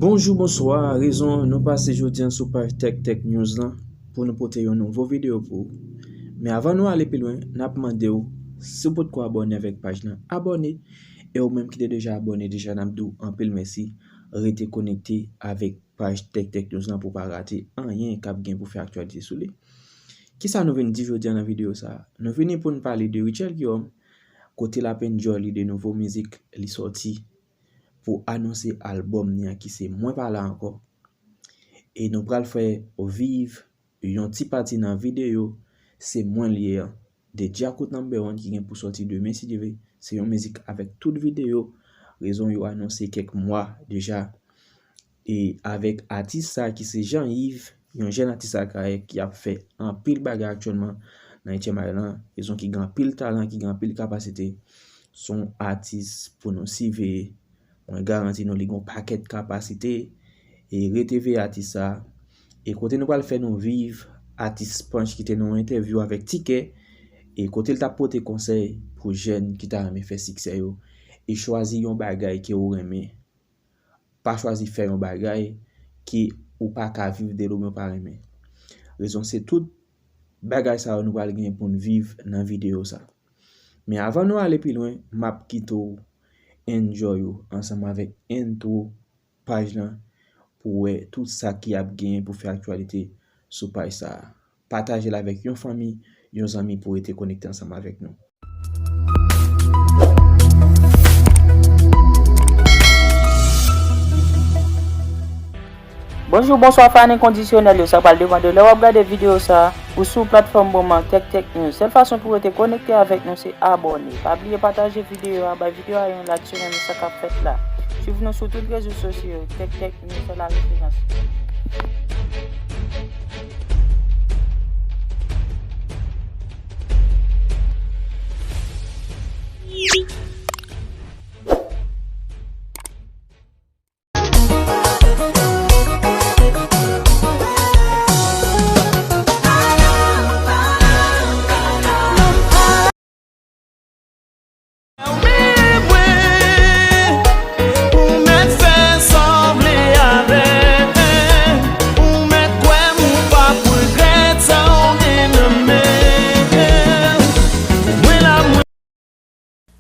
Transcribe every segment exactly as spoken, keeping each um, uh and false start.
Bonjou, bonswa, rezon nou pase jodi an sou paj Tech Tech News lan pou nou pote yon nouvo videyo pou ou. Men avan nou ale pi lwen, n ap mande w, si w potko abòne avèk paj lan, abòne. E ou menm ki te deja abòne deja, n ap di w anpil mèsi. Rete konekte avèk paj Tech Tech News lan pou w pa rate anyen k ap gen pou fè aktyalite sou li. Kisa nou vin di jodi a nan videyo sa a? Nou vini pou n pale de Rutshelle Guillaume, kote l ap enjoy li de nouvo mizik li sòti pou anonse albòm li an ki se Mwen Pa La Ankò. E nou pral fè w viv yon ti pati nan videyo Se Mwen L Ye an de Djakout Number One ki gen pou sòti demen si Dye ve. Se yon mizik avèk tout videyo, rezon yo anonse kèk mwa deja. E avèk atis sa ki se Jean Yves, yon jèn atis Akayè ki ap fè anpil bagay aktyèlman nan Etyèm Aylan, rezon ki gen anpil talan, ki gen anpil kapasite. Se yon atis pou nou siveye. Mwen garanti nou li gen yon pakèt kapasite. E rete veye atis sa. E kote nou pral fè nou viv atis Panch ki te nan yon entèvyou avèk Tikè. E kote l t ap pote konsèy pou jèn ki ta renmen fè siksè yo. E chwazi yon bagay ke ou renmen. Pa chwazi fè yon bagay ke ou pa ka viv de l oubyen ou pa renmen. Rezon se tout bagay sa yo nou pral gen pou n viv nan videyo sa. Men avan nou ale pi lwen, m ap kite w enjoy ou ansanm avèk intro paj lan pou w wè tout sa ki ap gen pou fè aktyalite sou paj sa a. Pataje l avèk yon fanmi, yon zanmi pou rete konekte ansanm avèk nou. Bonjou, bonswa, fan enkondisyonèl yo, sa pral depann de lè w ap gade videyo sa a, ou sou platfòm moman Tech Tech News. Sèl fason pou w rete konekte avèk nou se abòne. Pa bliye pataje videyo a, bay videyo a yon like si w renmen sa k ap fèt la. Swiv nou sou tout rezo sosyo yo, Tech Tech News se la referans.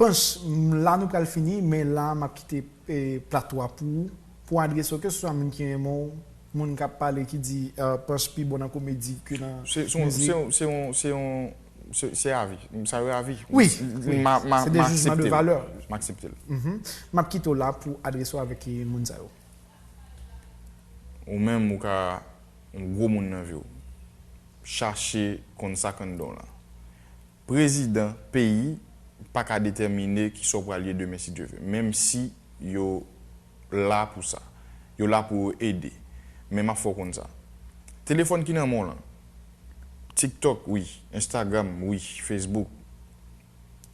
Panch, m, la nou pral fini, men la m ap kite, eh, plato a pou ou, pou w adrese w, keseswa moun ki renmen w, moun k ap pale, ki di, eh, Panch pi bon nan komedi ke nan mizik. Se, se, se yon, se yon, se, se avi. Sa yo avi. Wi, wi. Se de jijman de valè. M aksepte l. M ap kite w la pou adrese w avèk, eh, moun sa yo. Ou menm, ou ka yon gwo moun nan vi w. Chache konn sa k anndan w lan. Prezidan peyi pa ka detèmine kisa w pral ye demen si Dye ve, menm si yo la pou sa. Yo la pou yo ede. Men m ap fè w konn sa. Telefòn ki nan men w lan, TikTok, wi, Instagram, wi, Facebook,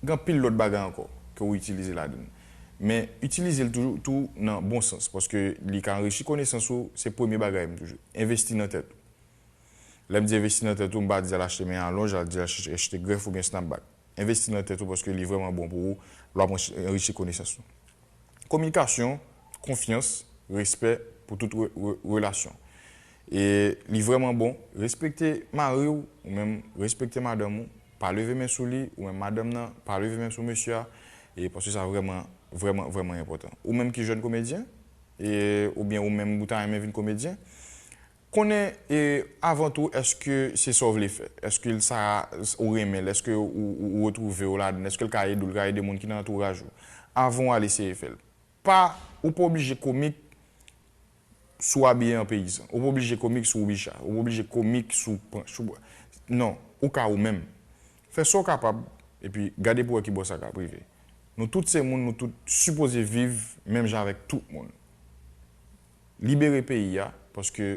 gen anpil lòt bagay ankò ke w itilize ladan l. Men itilize l toujou tou nan bon sans, paske li ka anrichi konesans ou, se premye bagay m toujou. Envesti nan tèt ou. Lè m di envesti nan tèt ou, m pa di al achte men alonj, al di al achte grèf oubyen snapback. Envesti nan tèt ou paske li vrèman bon pou ou, l ap anrichi konesans ou. Kominikasyon, konfyans, respè pou tout re, re, relasyon. E li vrèman bon, respekte mari w, ou menm respekte madanm ou, pa leve men sou li, ou menm madanm nan, pa leve men sou mesye a, e paske sa vrèman, vrèman, vrèman enpòtan. Ou menm ki jèn komedyen, e, oubyen ou menm ou ta renmen vin komedyen, konnen, e, avan tou, èske se sa w vle fè? Èske l sa ou renmen l? Èske ou, ou, ou retwouve w ladan l? Èske l ka ede w? L ka ede moun ki nan antouraj ou? Avan w al eseye fè l. Pa, ou pa oblije komik si w abiye an peyizan. Ou pa oblije komik si w bicha. Ou pa oblije komik si w panch. Non, ou ka ou menm. Fè sa w kapab, epi gade pou w wè ki bò sa ka rive. Nou tout se moun, nou tout sipoze viv menm jan avèk tout moun. Libere peyi a, paske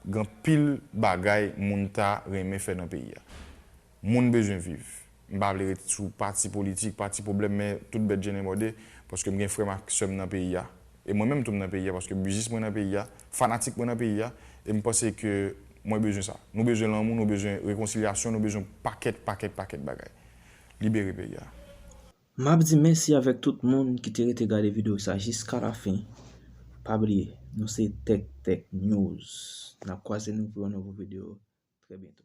gen anpil bagay moun ta renmen fè nan peyi a. Moun bezwen viv. M pa vle ret sou pati politik, pati pwoblèm, men tout bèt je ne mòde, paske m gen frè m ak sè m nan peyi a. E mwen menm tou m nan peyi a, paske biznis mwen nan peyi a, fanatik mwen nan peyi a, e m panse ke mwen bezwen sa. Nou bezwen lanmou, nou bezwen rekonsilyasyon, nou bezwen pakèt, pakèt, pakèt bagay. Libere peyi a. M ap di mèsi avèk tout moun ki te rete gade videyo sa jiska lafen. Pa bliye, Nou se Tech Tech News. N ap kwaze nou pou yon nouvo videyo trè byento.